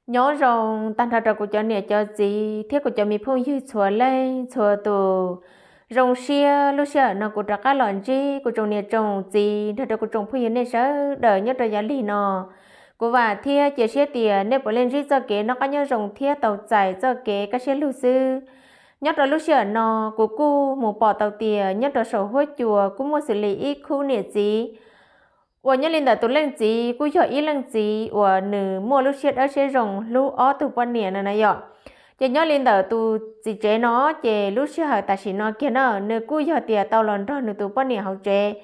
Nyob zoo tag nrho rau kuv cov niam cov txiv thiab kuv cov me phooj ywg txhua leej txhua tus. Zoo siab lub sij hawm no kuv rov qab los ntsib kuv tsoom niam tsoom txiv nrog rau kuv tsoom phooj ywg nej sawv daws nyob rau yav lig no. Kuv vam thiab cia siab tias nej puav leej ntsib txoj kev noj qab nyob zoo thiab tau txais txoj kev kaj siab lug xwb. Nyob rau lub sij hawm no kuv kuj mus pom tau tias nyob rau saum huab cua kuj muaj xws li ib khub niam txiv uas nyob li ntawm tus leej txiv kuj yog ib leej txiv uas nws muaj lub siab dawb siab zoo hlub ob tug poj niam no na yom. Ces nyob li ntawm tus txiv tsev no ces lub sij hawm tam sim no kiag na nws kuj yog tias tau los nrog nws tus poj niam hauv tsev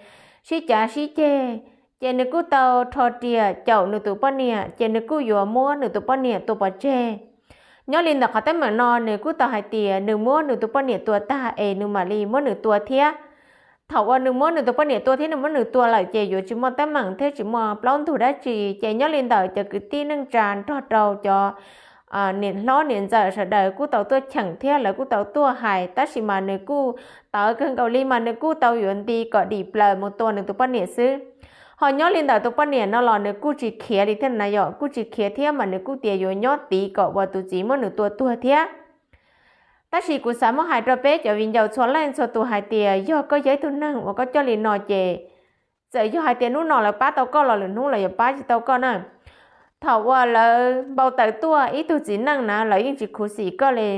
sib cav sib ceg, ces nws kuj tau rho riam caum nws tus poj niam ces nws kuj yuav muab nws tus poj niam tua pov tseg. Nyob li ntawm qhov teeb meem no nws kuj tau hais tias nws muab nws tus poj niam tua tag es nws mam li muab nws tua thiab. Thaum uas nws muab nws tus poj niam tua thiab nws muab nws tua lawm ces yuav tsis muaj teeb meem thiab tsis muaj plaub ntug dab tsi, ces nyob li ntawm cov kwv tij neej tsa nrog rau cov niam hlob niam ntxawm sawv daws kuj tau tuaj cheem thiab lawv kuj tau tuaj hais, tab sis mas nws kuj tawv kawg nkaus li mas nws kuj tau yuav nti kom dim plaws mus tua nws tus poj niam xwb. Ho nyob li ntawm tus poj niam no los nws kuj tsis khiav li thiab na yom, kuj tsis khiav thiab mas nws kuj tias yuav nyob tiv kom uas tus txiv muab nws tua tuag thiab. Tab sis kuv xav muab hais rau peb cov viv ncaus txhua leej txhua tus hais tias yog koj yog ib tug neeg uas koj coj li no ces txawm yog hais tias hnub no lawv pab tau koj los lwm hnub lawv yuav pab tsis tau koj na. Thaum uas lawv npau taws tuaj ib tug txiv neej na lawv yeej tsis khuv xim koj li.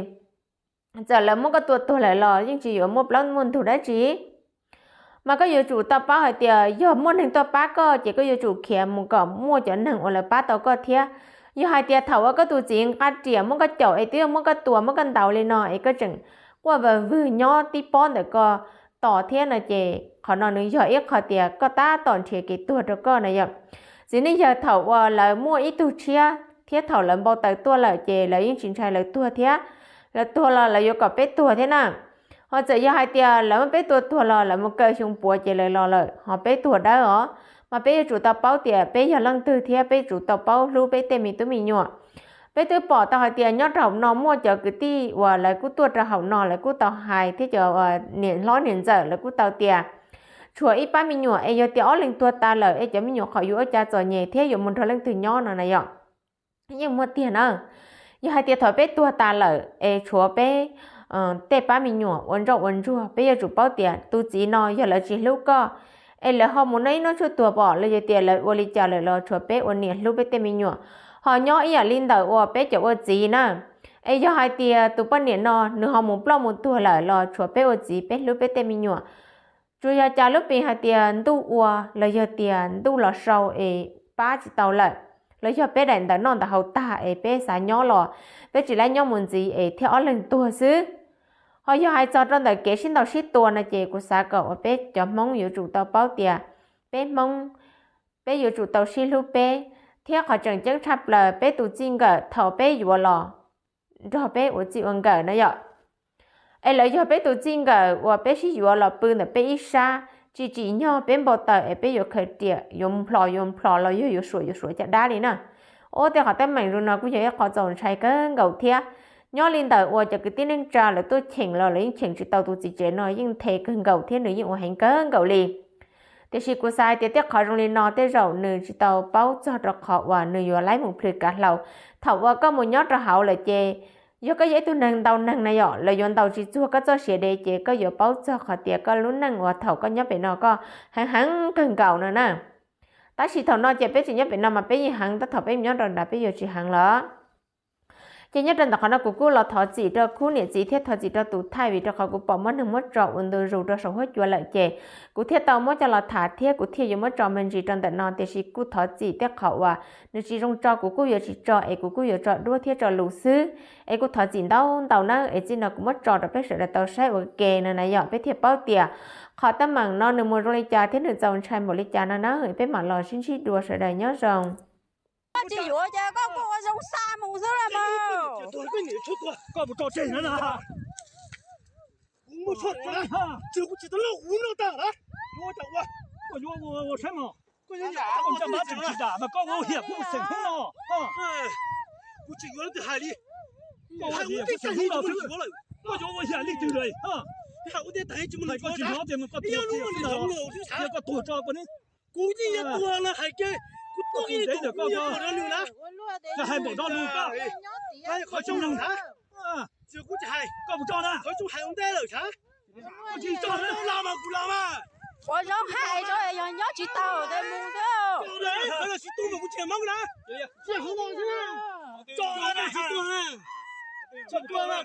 Txawm lawv muab koj tua tuag lawm los yeej tsis yuav muaj plaub muaj ntug dab tsi. Mas koj yuav tsum tau paub hais tias yog muaj neeg tuaj pab koj ces koj yuav tsum khiav mus kom muaj cov neeg uas lawv pab tau koj thiab. Yog hais tias thaum uas koj tus txiv nqa riam muab koj caum es twb muab koj tua muab koj ntaus li no es koj tseem quaj vag vwg nyob tib pob ntawm ko tos thiab no ces qhov no nws yog ib qho tias koj tab tom nrhiav kev tuag rau koj na yom. Txiv neej yawg thaum uas lawv muaj ib tug tshiab thiab thaum lawv npau taws tuaj lawm ces lawv yeej tsis ntshai lawv tuag thiab. Lawv tuag los lawv yuav kom peb tuag thiab na. Ho txawm yog hais tias lawv muab peb tua tuag los lawv mus kaw xyoo puav ces lawv los lawm ho peb tuag dawb os. Mas peb yuav tsum tau paub tias peb yog leej twg thiab peb yuav tsum tau paub hlub peb tej me tub me nyuam. Peb twb pom tau hais tias nyob rau hauv no muaj cov kwv tij uas lawv kuj tuaj rau hauv no lawv kuj tau hais thiab cov niam hlob niam ntxawm lawv kuj tau tias tshuav ib pab me nyuam es yog tias ob leeg tuag tas lawm es cov me nyuam qhov yuav ua cas txom nyem thiab yuav mus nrog leej twg nyob no na yom. Yeej muaj tiag na. Yog hais tias thaum peb tuag tas lawm es tshuav peb tej pab me nyuam ua ntsoj ua ntsuag, peb yuav tsum paub tias tus txiv no yog lawv tsis hlub koj es lawv ho mus noj ib noj tshuaj tuag pom los yog tias lawv ua li cas lawm los tshuav peb ua niam hlub peb tej me nyuam ho nyob ib yam li ntawm uas peb cov ua txiv na. Es yog hais tias tus poj niam no nws ho mus ploj mus tuag lawm los tshuav peb ua txiv peb hlub peb tej me nyuam. Tsuas yog cas lub pis hais tias ntuj ua los yog tias ntuj los sau es pab tsis tau lawm, los yog peb daim ntawv noj ntawv haus tag es peb xav nyob los peb tsis laib nyob mus ntxiv es thiaj ob leeg tuag xwb. Ho yog hais txog rau ntawm kev sib ntaus sib tua no ces kuv xav kom uas peb cov Hmoob yuav tsum tau paub tias peb Hmoob, peb yuav tsum tau sib hlub peb, thiab qhov tseem ceeb tshaj plaws peb tus txij nkawm thaum peb yuav los nrog peb ua txij ua nkawm na yom. Es lawv yog peb tus txij nkawm uas peb sib yuav los pw ntawm peb ib sab, tsis tsim nyog peb npau taws es peb yuav khaws riam yuav nplhos yuav nplhos los yog yuav suam yuav suav caj dab li na. Ua tej qhov teeb meem zoo no kuj yog ib qho txaus ntshai kawg nkaus thiab. Nyob li ntawm uas cov kwv tij neej tsa lawv tuaj cheem los lawv yeej cheem tsis tau tus txiv tsev no yeej nthe kawg nkaus thiab nws yeej ua heev kawg nkaus li. Tiam sis kuv xav hais tias tej qhov zoo li no tej zaum nws tsis tau paub txog rau qhov uas nws yuav laib mus plhws kav hlau. Thaum uas koj mus nyob rau hauv lawm ces yog koj yog ib tug neeg ntaus neeg na yom, lawv yuav ntaus tsis txuag koj txoj siav dev ces koj yuav paub txog qhov tias koj lub neej uas thaum koj nyob pem no koj heev heev kawg nkaus no na. Tab sis thaum no ces peb tseem nyob pem no mas peb yeej heev, tab thaum peb nyob rau nrad peb yuav tsis heev lawm. Ces nyob rau ntawm qhov no kuv kuj los thov txim rau khub niam txiv thiab thov txim rau tus thaij vim rau qhov kuv pom muaj neeg muab tso ua ntu zus rau saum huab cua lawm ces kuv thiaj tau muab coj los tham thiab kuv thiaj yuav muab tso me ntsis rau ntawm no, tiam sis kuj thov txim tej qhov uas nws tsis zoo tso kuv kuj yuav tsis tso es kuv kuj yuav tso duab thiab tso lus xwb. Es kuj thov txim ntau ntau nawb, es txij no kuv muab tso rau peb sawv daws tau saib ua ke no na yom, peb thiaj paub tias qhov teeb meem no nws mus zoo li cas thiab nws txaus ntshai npaum li cas no na, peb mam los sib ntsib dua, sawv daws nyob zoo. Koj tsis yuav ces koj kuj ua zoo xa mus xwb los mas. Koj mus tso tseg na. Kuv tsis tau loj kuv noj tag na. Yuav ua cas ua? Koj yuav ua ua saib mos. Koj yuav ua cas mas tseem tsis dam mas koj ua hiam kuv xeem hnub no. Kuv tsis yuav leej twg hais li. Koj ua hiam kuv xeem hnub no xwb. Koj yuav ua hiam leej twg lawm? Hais koj tsis hnov tias koj tuag tso, koj tuag tso poj ne. Kuv yeej yuav tuag no hais kiag, kuv tuag ntawm koj, kuv yuav tuag rau nws na. Hais npaum no lus koj, qhov zoo, koj mus tso na, qhov zoo hais ua ntej lawm sav. Kuv tsis tso, los mas kuv los mas. Ua zoo hais rau yog nyob tsis tau tes mus xwb. Tsis tu mas kuv tsis yog Hmoob na. Tsis tu,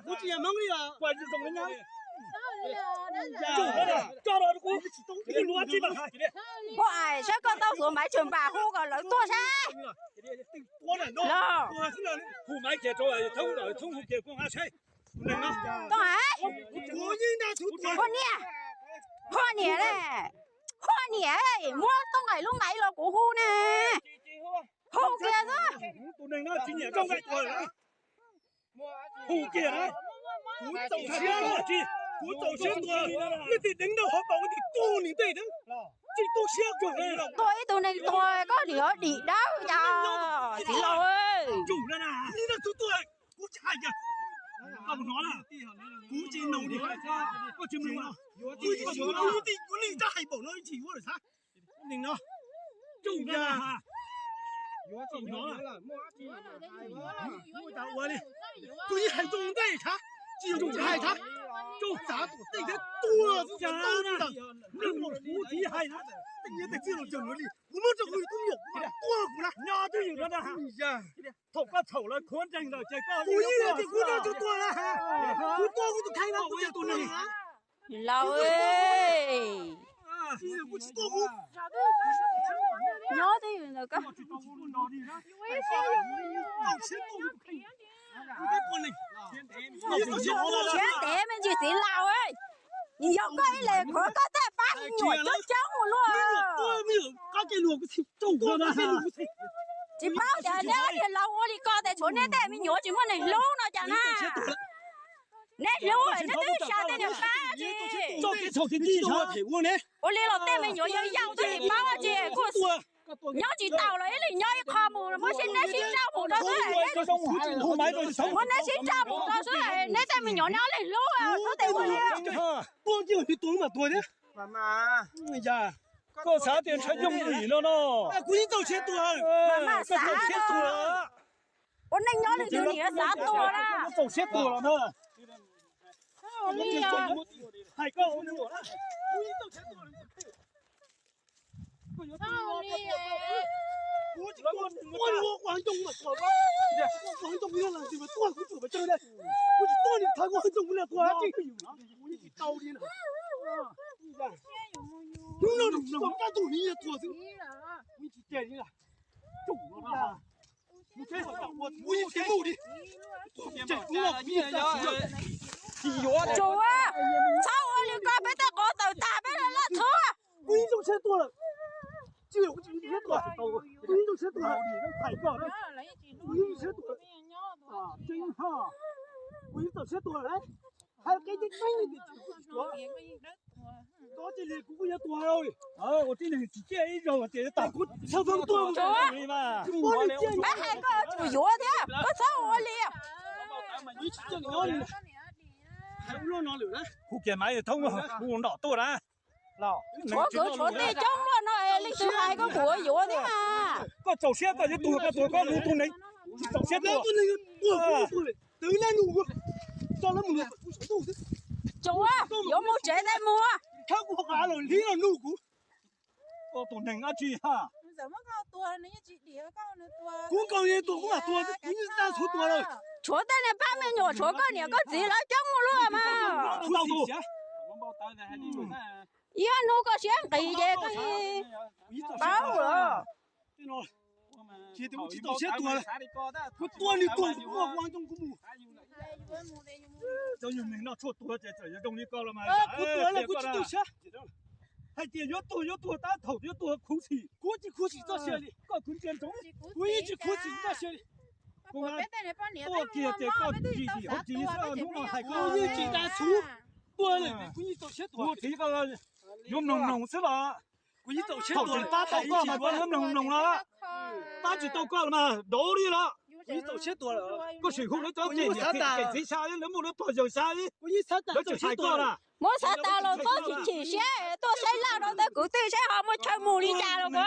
kuv tsis yog Hmoob li os. Ua ais saib koj tau xuas maiv tshwm npam hu kom lawv tuaj saib. Los, hu maiv kiag rau thoob, thoob hu kiag kuv nqa saib. Koj, poj niam, poj niam le, poj niam, muab tooj nqaim lub maiv los kuv hu ne. Hu kiag xwb. Tus neeg no tsis nyiam koj nqaij tuag. Hu kiag na. Kuv txaus siab, kuv txaus siab tuag, leej twg deev nrog hauv paus leej twg tuag nws tej deev. Tsis tu siab kawg li. Tuag ib tug neeg tuag koj nim dim dawb cas txiv laus. Kuv tsis hais, kuv tsis noog li, koj tsis mloog, kuv tsis yuav li, rab hais npaum no tsis yuav lawm sab. Nim no, tsuj ya, ua li, kuv yeej hais zoo ntej tshab, tsis yog kuv tsis hais tshab, tsuj txav tuam tej thiab tuag xwb tsis tau li ntawd. Kuv tsis hais na, tej nyiaj tej txiaj los cawm luag li, kuv muab rau kuv tus me nyuam kuv mam tuag kuv na. Nyob twj ywm no na. Thaum koj txhaum lawv khuab nreeg lawm ces koj kuv yeej hais tias kuv nrog tsuj tuag na, kuv tuag kuv tus kheej no kuv yeej tuag na. Laus, kuv tsis tuag kuv. Nyob twj ywm ntawm koj. Siab ntev me ntsis txiv laus, yog koj ib leeg khuav koj tej pab me nyuam coob coob ua luaj. Tsis paub tias neb ua niag laus ua li ko tes tshuav neb tej me nyuam tsis muaj neeg hlub no cas na. Neb hlub neb twb xyaw tej niag pab tsis. Ua li los tej me nyuam yau yau twb tsis paub tsis kuj nyob tsis tau los ib leeg nyob ib qho mus muab sib neb sib nrauj mus rau xwb. Muab neb sib nrauj mus rau xwb neb tej me nyuam neb ob leeg hlub xwb tes ua li. Koj xav tias ntshav yooj yim no no. Koj txaus siab tuag. Ua neej nyob li tus niam xav tuag na. Koj txaus siab tuag los na. Hais koj ua Tsuav, txhob ua li ko peb tej qhov tawm tag peb laj txhua. Ua tib neeg tsis ciaj ib zaug tias yuav tau kuv txhob tuag. Peb hais koj yuav tsum yuav thiab koj txhob ua li. Kuv kiag maiv thoob kuv nrom tuaj na. Tshuav kwv tshuav tij coob luaj no leej twg hais koj kuv yuav thiab mas. Koj txaus siab koj yuav tuag koj tuag koj mus tus neeg tsis txaus siab tuag. Tsuav, yuav mus tsev tes mus. Koj tus neeg dab tsi ha? Kuv nkaus li tuag kuv mam tuag, kuv yeej tsis tau tshuav tuag lawm. Tshuav tej niag pab me nyuam tshuav koj niam koj txiv lawv coob ua luaj mas. Ib hnub koj siab nqis ces koj paub lawm. Ces kuv tsis tau siab tuag, kuv tuag nws tuag kuv muaj ua ncoo kuv mus. Cov nyuag neeg no tshuaj tuag ces txawm yuav zoo li ko los mas kuv tuag kuv tsis tu siab. Hais tias yuav tuag yuav tuag tab thaum yuav tuag khuv xim. Kuv tsis khuv xim txoj sia li, koj khuv ntsia ntsoov, kuv yeej tsis khuv xim txoj sia li. Tuaj kiag ces koj tsis dim hauv tsis xwb, hnub no hais koj yeej tsis tas txhuv, tuag lawm kuv yeej txaus siab tuag. Kuv txiv koj yuav mloog mloog xwb los. Kuv yeej txaus siab tuag, pab tau koj mas koj yuav mloog mloog los, pab tsis tau koj los mas dov li los. Kuv yeej txaus siab tuag, koj sim hu lawv cov niam txiv xya, lawv muaj lawv pog yawg xya li. Lawv tsis hais koj na. Muab xav tas los txhob chim chim siab, tuaj saib laj rau tej kwv tij saib ho muaj chaw mus li cas los kuv.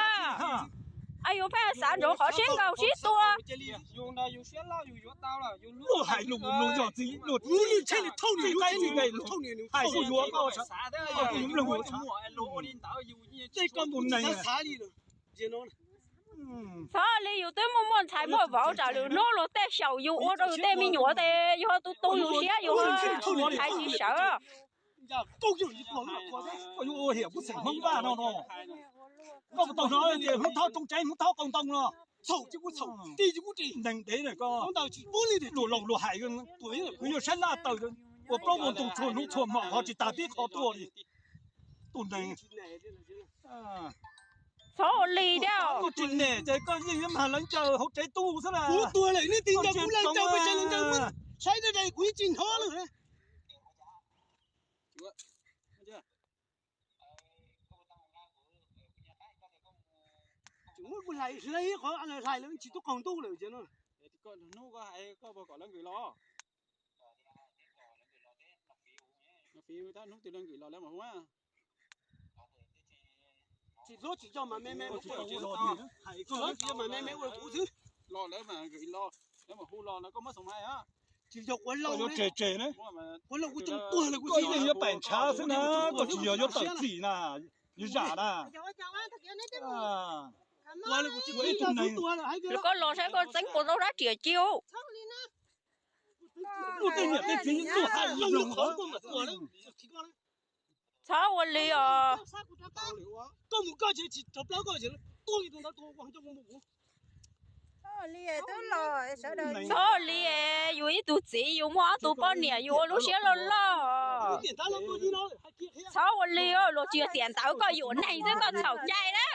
Yus pheej xav ntsoov qhov sib nkaug sib tua. Luag hais lus luag yog txiv, luag txiv, hais kuj yuav, kuj yuav mloog. Tej koj tus neeg, txhob li, yus twb muaj muaj ntxhais muaj vauv, tsam lwm hnub luag tej xyaum yus ua rau yus tej me nyuam ces yus ho tu tu yus siab, yus ho ntxhais tsis sawv. Koj yuav ua hiam kuv xeem Hmoob Vaj no no. Koj puas tau hnov tias Hmoob Thaub rooj tsev, Hmoob Thaub qau ntoo no? Neeg dev na koj, luag laus luag hais, kuv yuav saib laj tawm ua plaub ua ntug txhua hnub txhua hmo ho tsis tas tib qho tuaj li. Tus neeg, txhob ua li thiab. Koj tsis nem ces koj yeej yuav mag lawv ncaws hauv tsev tub xwb las. Hnub koj hais koj puas kom lawv nkws los? Hnub twg lawv nkws los lawv mam hu. Tsis hlob tsis yog mas me me, tsis yog mas me me ua kuv xwb. Los lawv mam nkws los, lawv mam hu los lawv koj muab xoom hais os. Tsis yog quav laus, yuav tseg tseg na. Quav laus kuv coj tuag lawm, kuv tsis yog yuav paim ntshav xwb na, koj tsis yog yuav tawm txim na, yuav zam na. Koj los saib koj txeeb puas tau rab riam ci. Kuv tej niam tej txiv tuaj hais lus. Txhob ua li os. Txhob li, yus ib tug txiv yus muaj ob tug poj niam yus ua lub siab loj loj. Txhob ua li, luag tsis yog tiam ntawd koj yuam neeg xwb koj txhaum cai na.